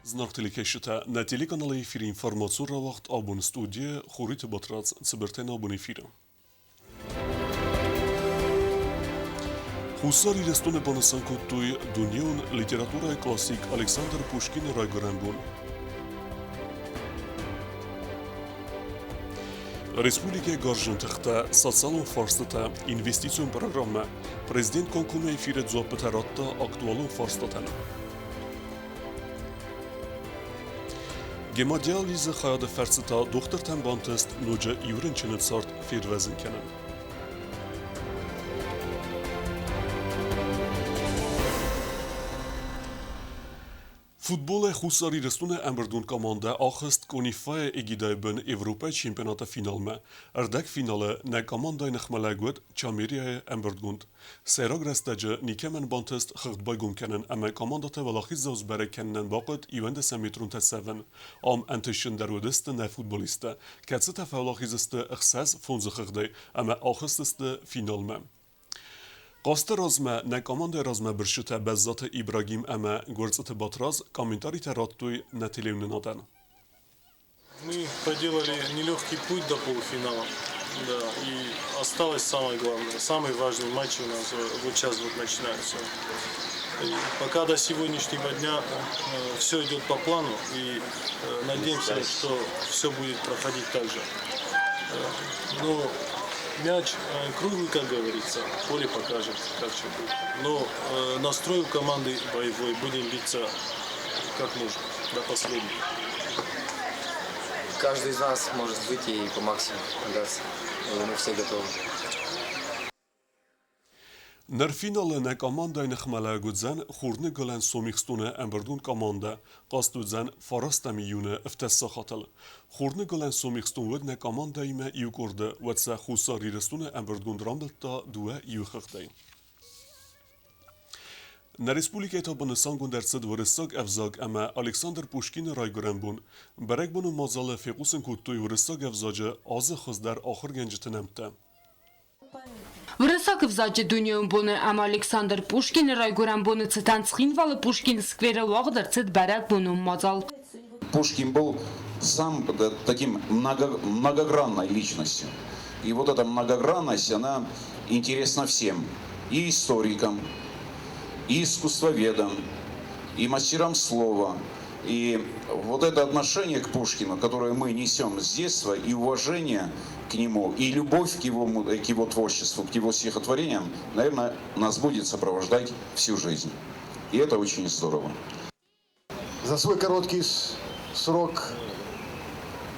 Зынаргъ телекӕсджытӕ, нӕ телеканалы эфиры информацион рауагъд абон студийы Хуриты Батрадз цыбыртӕй абон эфиры. Хуссар Ирыстоны банысан кодтой дунеон литературӕйы классик Александр Пушкины райгуырӕн бон. Республикӕйы гарзджын тыхтӕ, социалон фарстытӕ, инвестицион программӕ президент комкоммӕ эфиры дзуаппытӕ радта актуалон фарстатӕн. Гемодиализы хайады фӕрцы та дохтыртӕн бантыст ноджы иу рынчыны цард фервӕзын кӕнын. Футболӕй Хуссар Ирыстоны ӕмбырдон командӕ ахызт Конифайы эгидӕйы бын Европӕйы чемпионаты финалмӕ. Ӕрдӕгфиналы нӕ командӕйы ныхмӕлӕг уыд Чамерияйы ӕмбырдгонд. Сӕйраг рӕстӕджы никӕмӕн бантыст хыгъд байгом кӕнын ӕмӕ командӕтӕ уӕлахиздзау сбӕрӕг кӕнынӕн бахъуыд 11 метронтӕ цӕвын. Ам ӕнтыстджындӕр уыдысты нӕ футболисттӕ, кӕцытӕ фӕуӕлахиз сты ӕхсӕз фондзы хыгъдӕй ӕмӕ ахызтысты финалмӕ. Хъазты размӕ нӕ командӕйы размӕ бырсджытӕ Бӕззаты Ибрагим ӕмӕ Гуырцъыты Батрадз комментаритӕ радтой нӕ телеуынынадӕн. Мы проделали нелегкий путь до полуфинала. Да, и осталось самое главное, самый важный матч у нас вот сейчас вот начинается. И пока до сегодняшнего дня все идет по плану и надеемся, что все будет проходить так же. Но мяч круглый, как говорится, поле покажет, как что будет. Но настрой у команды боевой, будем биться как нужно, до последнего. Каждый из нас может выйти и по максимуму отдаться. Мы все готовы. Ныр финалы нӕ командӕйы ныхмӕлӕг уыдзӕн Хурныгуылӕн Сомихстоны ӕмбырдон командӕ, хъазт уыдзӕн фарӕстӕм июны ӕвддӕс сахатыл. Хурныгуылӕн Сомихстон уыд нӕ командӕимӕ иу къорды, уӕд сӕ Хуссар Ирыстоны ӕмбырдгонд рамбылдта дыууӕ иу хыгъдӕй. Нӕ республикӕйы та банысангонд ӕрцыд уырыссаг ӕвзаг ӕмӕ Александр Пушкины райгуырӕн бон. Бӕрӕгбоны мадзалы фехъусын кодтой уырыссаг ӕвзаджы азы хуыздӕр ахуыргӕнджыты нӕмттӕ. Уырыссаг ӕвзаджы дунеон боны ӕмӕ Александр Пушкины райгуырӕн боны цытӕн Цхинвалы Пушкины скверы уагъд ӕрцыд бӕрӕгбонон мадзал. Пушкин был сам таким многогранной личностью. И вот эта многогранность, она интересна всем. И историкам, и искусствоведам, и мастерам слова. И вот это отношение к Пушкину, которое мы несем с детства, и уважение к нему, и любовь к его творчеству, к его стихотворениям, наверное, нас будет сопровождать всю жизнь. И это очень здорово. За свой короткий срок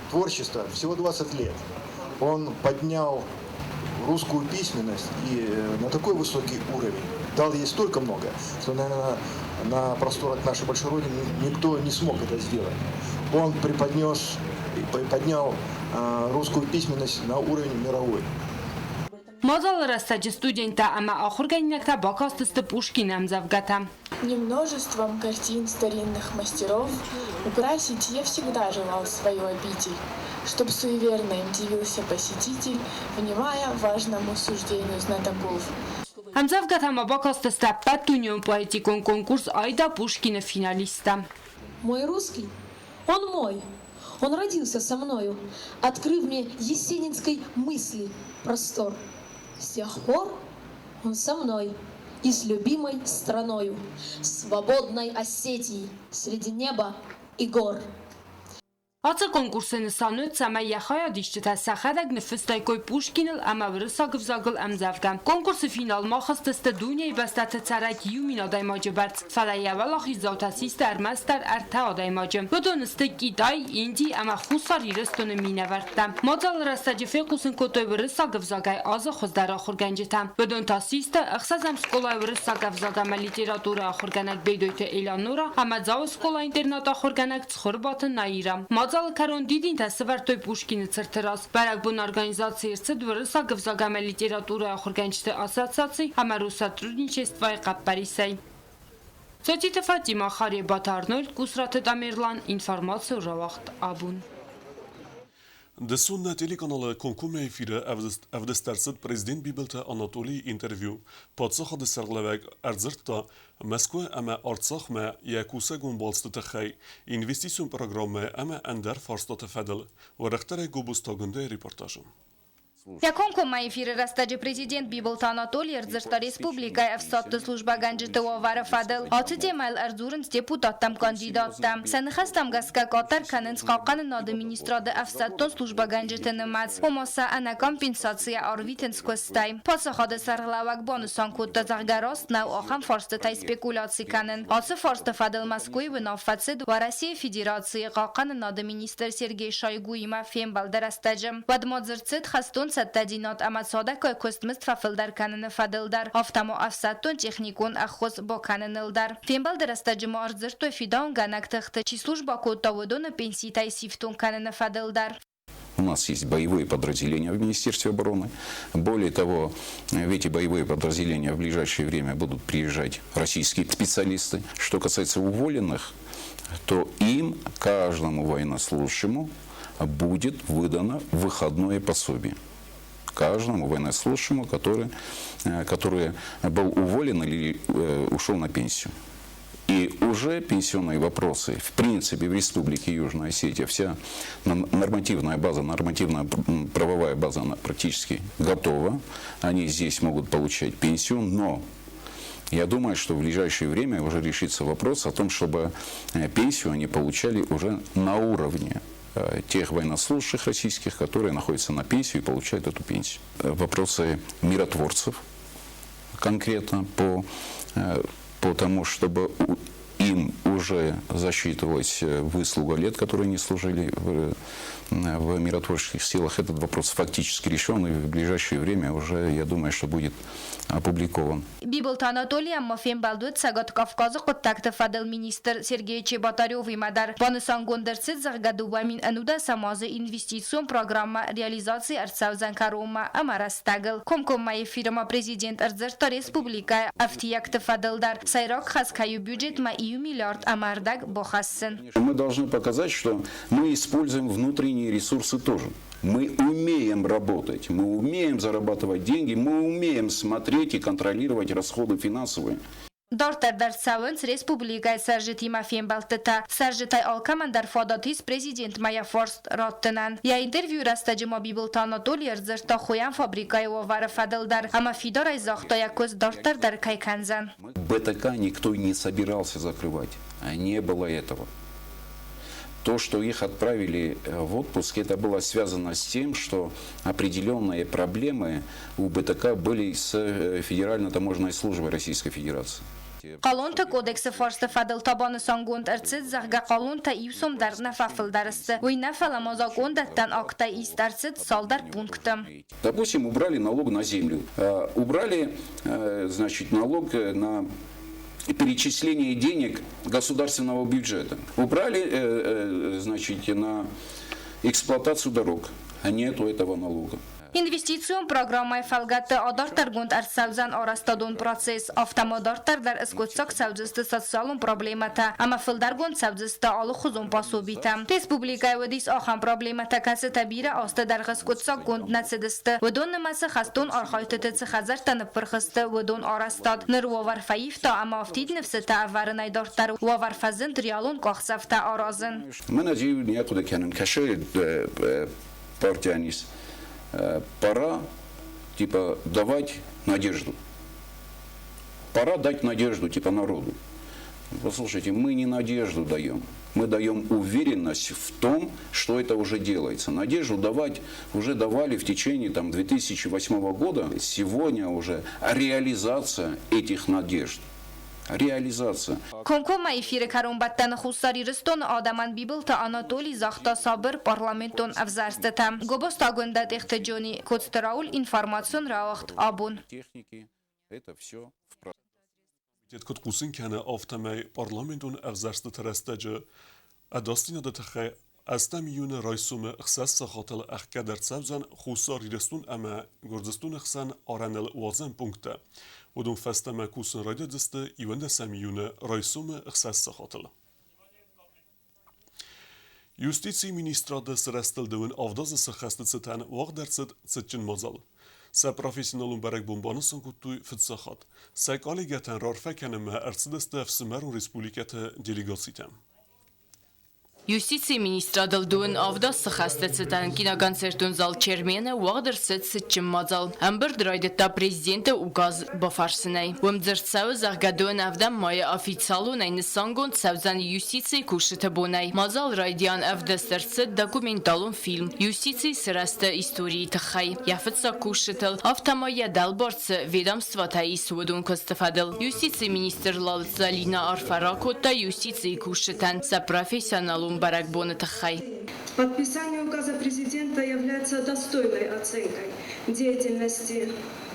творчества, всего 20 лет, он поднял русскую письменность и на такой высокий уровень, дал ей столько много, что, наверное, на просторах нашей большой Родины никто не смог это сделать. Он преподнес, поднял русскую письменность на уровень мировой. Мадзалы рӕстӕджы студенттӕ ӕмӕ ахуыргӕнинӕгтӕ бакастысты Пушкины ӕмдзӕвгӕтӕ. Не множеством картин старинных мастеров украсить я всегда желал свою обитель, чтоб суеверно им дивился посетитель, внимая важному суждению знатоков. Ӕмдзӕвгӕтӕ ма бакастысты ӕппӕтдунеон поэтикон конкурс «Айда Пушкины» финалисттӕ. Мой русский, он мой, он родился со мною, открыв мне есенинской мысли простор. С тех пор он со мной и с любимой страною, свободной Осетией среди неба и гор. Ацы конкурсы нысан уыд, цӕмӕй йӕ хайадисджытӕ сӕхӕдӕг ныффыстаиккой Пушкиныл ӕмӕ уырыссаг ӕвзагыл ӕмдзӕвгӕ. Конкурсы финалмӕ ахызтысты дунейы бӕстӕты цӕрӕг иу мин адӕймаджы бӕрц, фӕлӕ йӕ уӕлахиздзаутӕ систы ӕрмӕстдӕр ӕртӕ адӕймаджы. Уыдон сты Китай, Инди ӕмӕ Хуссар Ирыстоны минӕвӕрттӕ. Мадзалы рӕстӕджы фехъусын кодтой уырыссаг ӕвзагӕй азы хуыздӕр ахуыргӕнджытӕ. Уыдон та систы ӕхсӕзӕм скъолайы уырыссаг ӕвзаг ӕмӕ литературӕйы ахуыргӕнӕг Бедойты Элеонора ӕмӕ Дзауы скъола-интернаты ахуыргӕнӕг Цхуырбаты Наира. Мадзалы кӕрон дидинтӕ сӕвӕрдтой Пушкины цырты раз. Бӕрӕгбон организаци ӕрцыд уырыссаг ӕвзаг ӕмӕ литературӕйы ахуыргӕнджыты ассоциаци ӕмӕ Россотрудничествойы хъӕппӕрисӕй. Цотиты Фатимӕ, Харебаты Арнольд, Къусраты Тамерлан, информацийы рауагъд абон. Дысон нӕ телеканалы комкоммӕ эфиры ӕвдыст ӕрцыд президент Бибылты Анатолийы интервью. Паддзахады сӕргълӕууӕг ӕрдзырдта Мӕскуы ӕмӕ Арцахмӕ йӕ кусӕгон балцты тыххӕй, инвестицион программӕ ӕмӕ ӕндӕр фарстаты фӕдыл. Уӕрӕхдӕрӕй Гобозты репортажы. Йӕ комкоммӕ эфиры рӕстӕджы президент Бибылты Анатоли ӕрдзырдта республикӕйы ӕфсӕдты службӕгӕнджыты уавӕры фӕдыл. Ацы темӕйыл ӕрдзурынц депутаттӕм кандидаттӕ. Сӕ ныхӕстӕм гӕсгӕ къаддӕр кӕнынц Хъахъхъӕнынады министрады ӕфсӕддон службӕгӕнджыты нымӕц, ома сӕ ӕнӕ компенсацийӕ арвитынц куыстӕй. Паддзахады сӕргълӕууӕг банысан кодта, зӕгъгӕ, раст нӕу ахӕм фарстытӕй спекуляци кӕнын. Ацы фарсты фӕдыл Мӕскуыйы уынаффӕ цыд Уӕрӕсейы Федерацийы Хъахъхъӕнынады министр Сергей Шойгуимӕ фембӕлды рӕстӕджы. Уӕдмӕ дзырд цыд хӕстон цӕттӕдзинад ӕмӕ цадӕггай куыстмызд фӕфылдӕр кӕныны фӕдыл дӕр, афтӕ ма ӕфсӕддон-техникон ӕххуыс бакӕныныл дӕр. Фембӕлды рӕстӕджы ма ӕрдзырдтой фидауынгӕнӕг тыхты, чи службӕ кодта, уыдоны пенситӕй сифтонг кӕныны фӕдыл дӕр. У нас есть боевые подразделения в Министерстве обороны. Более того, в эти боевые подразделения в ближайшее время будут приезжать российские специалисты. Что касается уволенных, то им, каждому военнослужащему, будет выдано выходное пособие. Каждому военнослужащему, который был уволен или ушел на пенсию. И уже пенсионные вопросы, в принципе, в Республике Южная Осетия, вся нормативная база, нормативная правовая база, она практически готова. Они здесь могут получать пенсию, но я думаю, что в ближайшее время уже решится вопрос о том, чтобы пенсию они получали уже на уровне тех военнослужащих российских, которые находятся на пенсии и получают эту пенсию. Вопросы миротворцев конкретно по тому, чтобы им уже засчитывалась выслуга лет, которые они служили в миротворческих силах. Этот вопрос фактически решен, и в ближайшее время уже, я думаю, что будет опубликован. Бибылты Анатолийӕн ма фембӕлд уыд Цӕгат Кавказы хъуыддӕгты фӕдыл министр Сергей Чеботаревимӕ дӕр. Банысангонд ӕрцыд, зӕгъгӕ, 2011 азы инвестицион программӕ реализаци ӕрцӕудзӕн кӕронмӕ ӕмӕ рӕстӕгыл. Комкоммӕ эфиры ма президент ӕрдзырдта республикӕйы ӕфтиӕгты фӕдыл дӕр. Сӕйраг хӕс кӕй у бюджетмӕ иу миллиард ӕмӕ ӕрдӕг бахӕссын. Мы должны показать, что мы используем внутренние ресурсы тоже. Мы умеем работать, мы умеем зарабатывать деньги, мы умеем смотреть и контролировать расходы финансовые. Дарддӕр дӕр цӕуынц республикӕйы цӕрджытимӕ фембӕлдтытӕ. Цӕрджытӕй алкӕмӕн дӕр фадат ис президентмӕ йӕ фарст раттынӕн. Йӕ интервьюйы рӕстӕджы ма Бибылты Анатоли ӕрдзырдта хуыйӕн фабрикӕйы уавӕры фӕдыл дӕр ӕмӕ фидарӕй загъта, йӕ куыст дарддӕр дӕр кӕй кӕндзӕн. БТК никто не собирался закрывать. Не было этого. То, что их отправили в отпуск, это было связано с тем, что определенные проблемы у БТК были с Федеральной таможенной службой Российской Федерации. Хъалонты кодексы фарсты фӕдыл та банысангонд ӕрцыд, зӕгъгӕ, хъалонтӕ иу сом дӕр нӕ фӕфылдӕр сты. Уый нӕ, фӕлӕ ма закъондӕттӕн акттӕй ист ӕрцыд цалдӕр пункты. Допустим, убрали налог на землю, убрали, значит, налог на перечисление денег государственного бюджета, убрали, значит, на эксплуатацию дорог, а нету этого налога. Инвестицион программӕйы фӕлгӕтты адарддӕргонд ӕрцӕудзӕн арӕзтадон процесс, афтӕ ма дарддӕр дӕр скъуыддзаг цӕудзысты социалон проблемӕтӕ ӕмӕ фылдӕргонд цӕудзысты алыхуызон пособитӕ. Республикӕйы уыдис ахӕм проблемӕтӕ, кӕцытӕ бирӕ азты дӕргъы скъуыддзаггонд нӕ цыдысты. Уыдон нымӕцы хӕстон архайдтыты цы хӕдзӕрттӕ ныппырх сты, уыдон арӕзтад. Ныр уавӕр фӕивта ӕмӕ афтид ныфсытӕ ӕвӕрынӕй дарддӕр уавӕр фӕзынд реалон къахдзӕфтӕ аразын. Мӕнӕ не хъуыды кӕнын, кӕсы партианис. Пора, типа, давать надежду. Пора дать надежду, типа, народу. Послушайте, мы не надежду даем. Мы даем уверенность в том, что это уже делается. Надежду давать уже давали в течение там, 2008 года. Сегодня уже реализация этих надежд. Реализация. Комкоммӕ эфиры кӕронбӕттӕны Хуссар Ирыстоны адӕмӕн Бибылты Анатоли загъта сабыр парламентон ӕвзӕрстытӕ. Гобозты Агуындӕ, Тъехты Джони, Коцты Рауль, информацион рауагъд Абон. Это все в Комитет куыд хъусын кӕны, афтӕмӕй парламентон ӕвзӕрстыты рӕстӕджы ӕдасдзинады тыххӕй 8 июны райсомы 6 сахатыл ӕхгӕд ӕрцӕудзӕн Хуссар Ирыстон ӕмӕ Гуырдзыстоны хсӕн арӕныл уадзӕн пункттӕ. Уыдон фӕстӕмӕ кусын райдайдзысты 11 июны райсомы 6 сахатыл. Юстицийы министрады сырӕзтыл дыууын авд азы сӕххӕсты цытӕн уагъд ӕрцыд цытджын мадзал. Сӕ профессионалон бӕрӕгбон банысан кодтой фыццаг хатт. Сӕ коллегӕтӕн раарфӕ кӕнынмӕ ӕрцыдысты ӕфсымӕрон республикӕты делегацитӕ. Юстицийы министрадыл дыууын авд азы хӕсты цытӕн киноконцертон зал Чермен-ы уагъд ӕрцыд цытджын мадзал. Ӕмбырд райдыдта президенты указ бафӕрсынӕй. Уым дзырд цӕуы, зӕгъгӕ, дыууын ӕвдӕм майы официалонӕй нысангонд цӕудзӕн юстицийы кусджыты бонӕй. Мадзал райдиан ӕвдыст ӕрцыд документалон фильм юстицийы сырӕзты историйы тыххӕй. Йӕ фыццаг кусджытыл, афтӕ ма йӕ дӕлбар цы ведомствотӕ ис, уыдон куысты фӕдыл. Юстицийы министр Лалыты Залинӕ арфӕ ракодта юстицийы кусджытӕн сӕ профессионалон бӕрӕгбоны тыххӕй. Подписание указа президента является достойной оценкой деятельности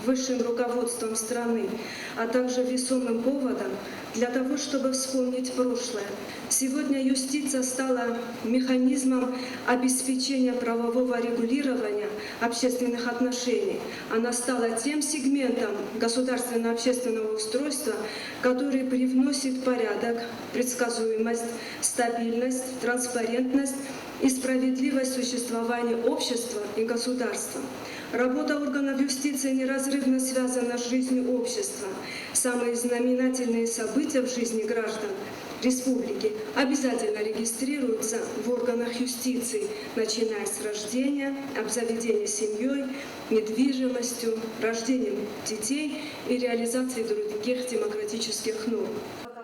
высшим руководством страны, а также весомым поводом для того, чтобы вспомнить прошлое. Сегодня юстиция стала механизмом обеспечения правового регулирования общественных отношений. Она стала тем сегментом государственно-общественного устройства, который привносит порядок, предсказуемость, стабильность, транспарентность и справедливость существования общества и государства. Работа органов юстиции неразрывно связана с жизнью общества. Самые знаменательные события в жизни граждан республики обязательно регистрируются в органах юстиции, начиная с рождения, обзаведения семьей, недвижимостью, рождением детей и реализацией других демократических норм.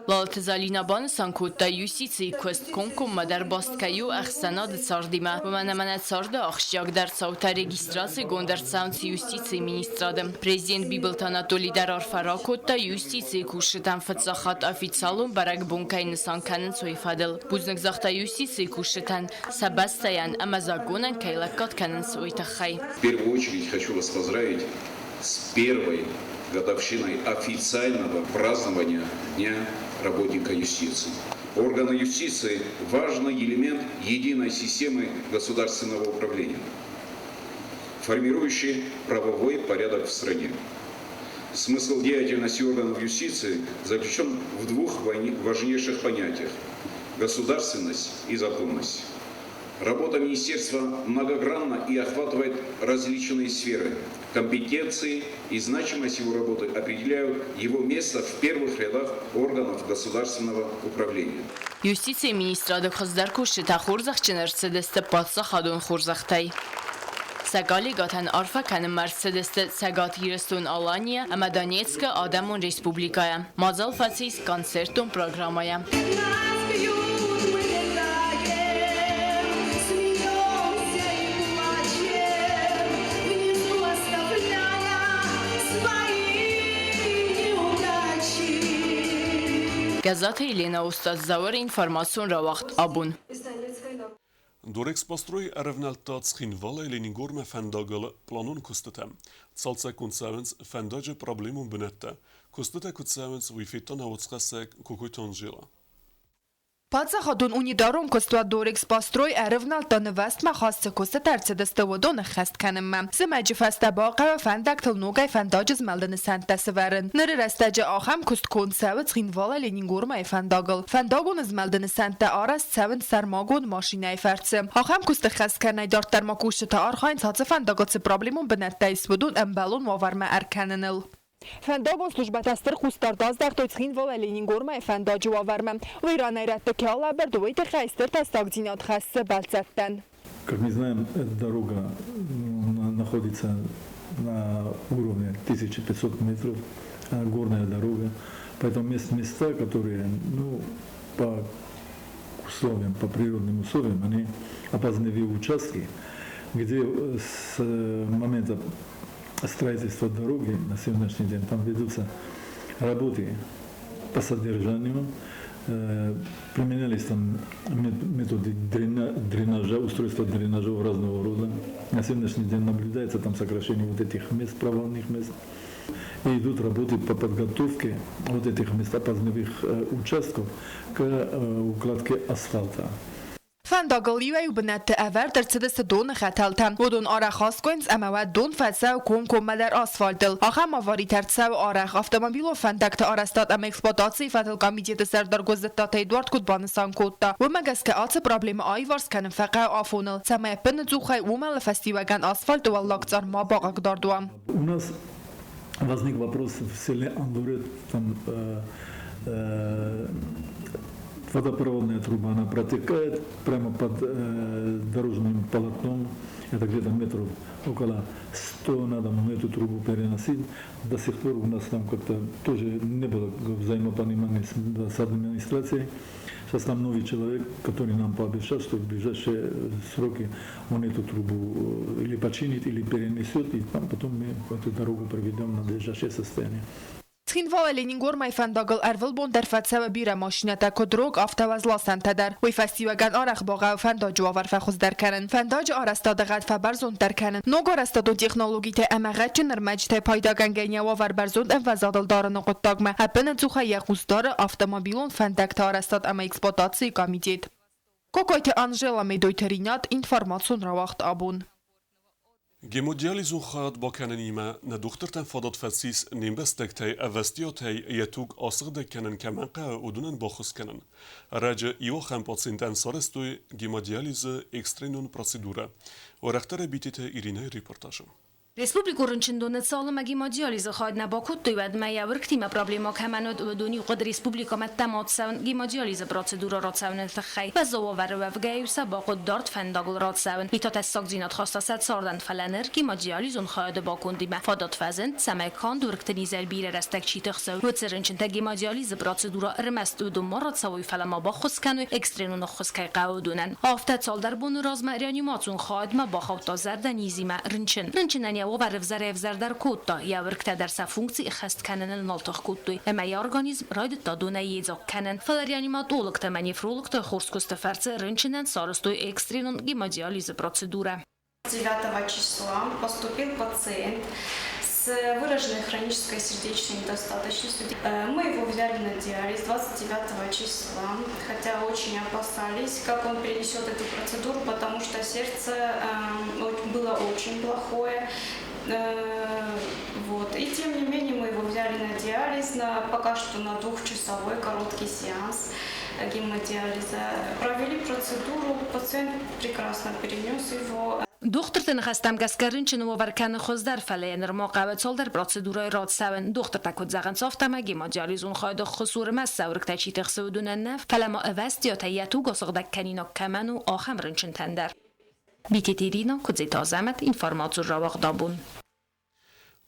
Лалыты Залинӕ банысан кодта, юстицийы куыст комкоммӕдӕр баст кӕй у ӕхсӕнады цардимӕ, уымӕн ӕмӕ нӕ царды ахсджиагдӕр цаутӕ регистрацигонд ӕрцӕуынц юстицийы министрады. Президент Бибылты Анатоли дӕр арфӕ ракодта, юстицийы кусджытӕн фыццаг хатт официалон бӕрӕгбон кӕй нысан кӕнынц, уый фӕдыл. Бузныг загъта юстицийы кусджытӕн сӕ бӕстӕйӕн ӕмӕ законӕн кӕй лӕггад кӕнынц, уый тыххӕй. В первую очередь хочу вас поздравить с первой годовщиной официального празднования Дня работника юстиции. Органы юстиции – важный элемент единой системы государственного управления, формирующий правовой порядок в стране. Смысл деятельности органов юстиции заключен в двух важнейших понятиях – государственность и законность. Работа министерства многогранна и охватывает различные сферы. Компетенции и значимость его работы определяют его место в первых рядах органов государственного управления. Юстицийы министрады хуыздӕр кусджытӕ хорзӕхджын ӕрцыдысты паддзахадон хорзӕхтӕй. Сӕ коллегӕтӕн арфӕ кӕнынмӕ ӕрцыдысты Цӕгат Ирыстон-Аланийӕ ӕмӕ Донецкы Адӕмон Республикӕйӕ. Мадзал фӕцис концертон программӕйӕ. Гӕззаты Еленӕ Остъаты Зауыр, информацион рауагъд Абон. Дорэкспострой ӕрӕвнӕлдта Цхинвалӕй Ленингормӕ фӕндагыл планон куыстытӕм. Цалцӕггонд цӕуынц фӕндаджы проблемон бынӕттӕ. Куыстытӕ куыд цӕуынц, уый федта нӕ уацхӕссӕг Кокойты Анжела. Паддзахадон унитарон куыстуат Дорэкспострой ӕрывнӕлдта нывӕзтмӕ хаст цы куыстытӕ ӕрцыдысты, уыдон ӕххӕст кӕнынмӕ. Зымӕджы фӕстӕ бахъӕуы фӕндӕгтыл ногӕй фӕндаджы змӕлды нысӕнттӕ сывӕрын. Ныры рӕстӕджы ахӕм куыст конд цӕуы Цхинвалы Ленингормӕйы фӕндагыл. Фӕндагон змӕлды нысӕнттӕ арӕзт цӕуынц сӕрмагонд машинӕйы фӕрцы. Ахӕм куысты хӕс кӕнӕй дарддӕр ма кусджытӕ архайынц ацы фӕндагыл цы проблемон бынӕттӕ ис, уыдон ӕмбӕлон уавӕрмӕ ӕркӕныныл. Фӕндагон службӕтӕ стыр хъусдард аздӕхтой Цхинвалӕй Ленингормӕйы фӕндаджы уавӕрмӕ. Уый ранӕй-рӕтты кӕй алӕвӕрд, уый тыххӕй стыр тӕссагдзинад хӕссы бӕлццӕттӕн. Как мы знаем, эта дорога находится на уровне 1500 метров, горная дорога. Поэтому есть места, которые, ну, по условиям, по природным условиям, они опасные участки, где с момента строительства дороги на сегодняшний день там ведутся работы по содержанию, применялись там методы дренажа, устройства дренажа разного рода. На сегодняшний день наблюдается там сокращение вот этих мест, провальных мест. И идут работы по подготовке вот этих мест, опасных участков к укладке асфальта. Фӕндагыл иуӕй-иу бынӕтты ӕвӕрд ӕрцыдысты доны хӕтӕлтӕ. Уыдон арӕх аскъуыйынц ӕмӕ уӕд дон фӕцӕуы комкоммӕдӕр асфальтыл. Ахӕм аваритӕ ӕрцӕуы арӕх. Автомобилон фӕндӕгты арӕзтад ӕмӕ эксплуатацийы фӕдыл комитеты сӕрдар Гуыззыдтаты Эдуард куыд банысан кодта, уымӕ гӕсгӕ ацы проблемӕ аиварс кӕнын фӕхъӕуы афоныл, цӕмӕй ӕппыныдзухӕй уымӕлы фӕстиуӕгӕн асфальты уӕллаг цъар ма бахъыгдард уа. У нас возник вопрос в селе Андурет, там водопроводная труба, она протекает прямо под дорожным полотном, это где-то метров около 100 надо эту трубу переносить. До сих пор у нас там как-то тоже не было взаимопонимания с администрацией. Сейчас там новый человек, который нам пообещал, что в ближайшие сроки он эту трубу или починит, или перенесет, и там потом мы эту дорогу приведем в надлежащее состояние. Цхинвалы Ленингормӕ фӕндагыл ӕрвылбон дӕр фӕцӕуы бирӕ машинӕтӕ, куыд рог, афтӕ уӕзласӕнтӕ дӕр. Уый фӕстиуӕгӕн арӕх бахъӕуы фӕндаджы уавӕр фӕхуыздӕр кӕнын, фӕндаджы арӕзтады гъӕд фӕбӕрзонддӕр кӕнын, ног арӕзтадон технологитӕ ӕмӕ гъӕдджын ӕрмӕджытӕй пайдагӕнгӕйӕ уавӕр бӕрзонд ӕмвӕзадыл дарыны хъуыддагмӕ ӕппынӕдзухӕй йӕ хъус дары автомобилон фӕндӕгты арӕзтад ӕмӕ эксплуатацийы комитет. Кокойты Анжела, Медойты Ринат, информацион рауагъд абон. Гемодиализон хайад бакӕнынимӕ нӕ дохтыртӕн фадат фӕцис не мбӕстӕгтӕй ӕвӕстиатӕй йӕ туг асыгъдӕг кӕнын кӕмӕн хъӕуы, уыдонӕн баххуыс кӕнын. Ӕрӕджы иу ахӕм пациентӕн сарӕзтой гемодиализы экстренон процедурӕ. Уӕрӕхдӕр Битеты Иринӕйы репортажы. Республикон рынчындоны цалынмӕ гемодиализы хайад нӕ бакодтой, уӕдмӕ йӕ уыргтимӕ проблемӕ кӕмӕн уыд, уыдон-иу хъуыд республикӕмӕ ӕддӕмӕ ацӕуын гемодиализы процедурӕ рацӕуыны тыххӕй. Уӕззау уавӕры уӕвгӕ-иу сӕ бахъуыд дард фӕндагыл рацӕуын. Уый та тӕссагдзинад хаста сӕ цардӕн, фӕлӕ ныр гемодиализон хайады бакондимӕ фадат фӕзынд, цӕмӕй канд уыргты низӕй бирӕ рӕстӕг чи тыхсы, уыцы рынчынтӕ гемодиализы процедурӕ ӕрмӕст уыдон ма рацӕуой, фӕлӕ ма баххуыс кӕной, экстренон ӕххуыс кӕй хъӕуы, уыдонӕн. Афтӕ цалдӕр боны размӕ реанимацион хайадмӕ бахаудта зӕрдӕнизимӕ рынчын. Рынчынӕн йӕ уавӕр ӕвзӕрӕй-ӕвзӕрдӕр кодта, йӕ уыргтӕ дӕр сӕ функци ӕххӕст кӕныныл нал тых кодтой, ӕмӕ йӕ организм райдыдта донӕй йедзаг кӕнын. Фӕлӕ реаниматологтӕ ӕмӕ нефрологты хорз куысты фӕрцы рынчынӕн сарӕзтой экстренон гемодиализы процедурӕ. 9 числа поступил пациент с выраженной хронической сердечной недостаточностью. Мы его взяли на диализ 29 числа, хотя очень опасались, как он перенесет эту процедуру, потому что сердце было очень плохое. Вот. И тем не менее мы его взяли на диализ, пока что на двухчасовой короткий сеанс гемодиализа. Провели процедуру, пациент прекрасно перенес его. Дохтырты ныхӕстӕм гӕсгӕ рынчыны уавӕр кӕны хуыздӕр, фӕлӕ йӕ нырма хъӕуы цалдӕр процедурӕйы рацӕуын. Дохтыртӕ куыд зӕгъынц, афтӕмӕй гемодиализон хайды ӕххуыс у ӕрмӕст сӕ уыргтӕ чи тыхсы, уыдонӕн нӕ, фӕлӕ ма ӕвӕстиатӕй йӕ туг асыгъдӕг кӕнинаг кӕмӕн у, ахӕм рынчынтӕн дӕр. Битеты Ирина, Куыдзиты Азӕмӕт, информацион рауагъд абон.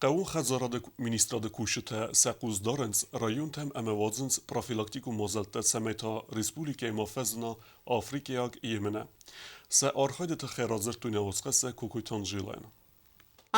Хъӕууон хӕдзарады министрады кусджытӕ сӕ хъус дарынц районтӕм ӕмӕ уадзынц профилактикон мадзӕлттӕ, цӕмӕй та республикӕйы ма фӕзына африкӕйаг емынӕ. Сӕ архайды тыххӕй радзырдтой нӕ уацхӕссӕг Кокойты Анжелӕйӕн.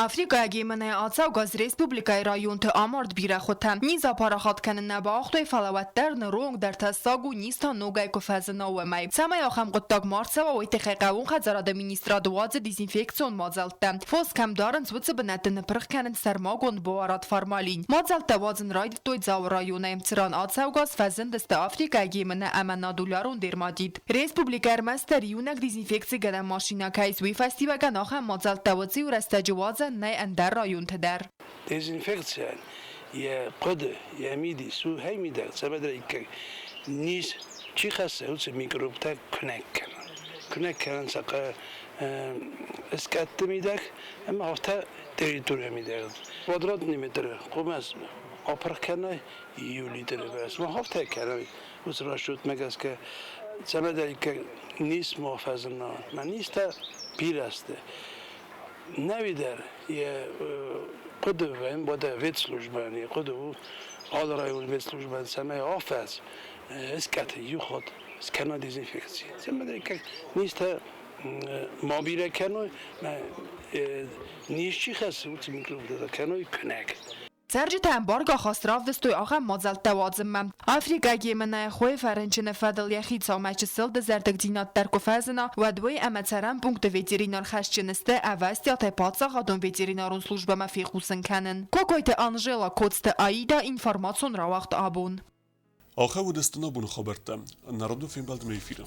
Африкӕйаг емынӕ ацӕугӕ республикӕйы районты амард бирӕ хуытӕ. Низ апарахат кӕнын нӕ бауагътой, фӕлӕ уӕддӕр ныронг дӕр тӕссаг у низ та ногӕй куы фӕзына, уымӕй. Цӕмӕй ахӕм хъуыддаг ма рцӕуа, уый тыххӕй хъӕууон хӕдзарады министрад уадзы дезинфекцион мадзӕлттӕ. Фос кӕм дарынц, уыцы бынӕтты ныппырх кӕнынц сӕрмагонд буарад формалин. Мадзӕлттӕ уадзын райдыдтой Дзауы районӕй, цыран ацӕугӕ фӕзындысты африкӕйаг емынӕ ӕмӕ нодулярон дерматит. Республикӕ ӕрмӕстдӕр иунӕг дезинфекцигӕнӕн машинӕ кӕй ис, уый фӕстиуӕгӕн ахӕм мадзӕлттӕ уыцы-иу рӕстӕджы уадзӕн нӕй ӕндӕр районты дӕр. Дезинфекцийӕн йӕ хъуыды, йӕ мидис у хӕймидӕг, цӕмӕдӕр низ чи хӕссы, уыцы микробтӕ куынӕг кӕнын. Куынӕг кӕнын сӕ скъӕтты мидӕг ӕмӕ афтӕ территорийы мидӕг. Квадратный метры хъуымац апырх кӕнай иу литры бӕрц. Мах афтӕ кӕнӕм уыцы расчетмӕ гӕсгӕ, цӕмӕдӕр низ ма фӕзына. Мӕ низтӕ бирӕ сты. Нӕуи дӕр йӕ хъуыды уӕдӕ ветслужбӕйӕн йӕ хъуыды у алы районы ветслужбӕйӕн, цӕмӕй афӕдз скъӕты иу хатт скӕна дезинфекци. Цӕмӕй низтӕ ма бирӕ кӕной, низ чи хӕссы, уыцы микробтӕ кӕной куынӕг. Цӕрджытӕ ӕмбаргӕ ахаст равдыстой ахӕм мадзӕлттӕ уадзынмӕ. Африкӕйаг емынӕйы хойы фӕрынчыны фӕдыл йӕ хицаумӕ чысыл дызӕрдыгдзинад дӕр куы фӕзына, уӕд уый ӕмӕ цӕрӕн пункты ветеринар хӕсджын сты ӕвӕстиатӕй паддзахадон ветеринарон службӕмӕ фехъусын кӕнын. Кокойты Анжела, Коцты Аида, информацион рауагъд абон. Ахӕм уыдысты нӕ боны хабӕрттӕ. Народон фембӕлдмӕ эфиры.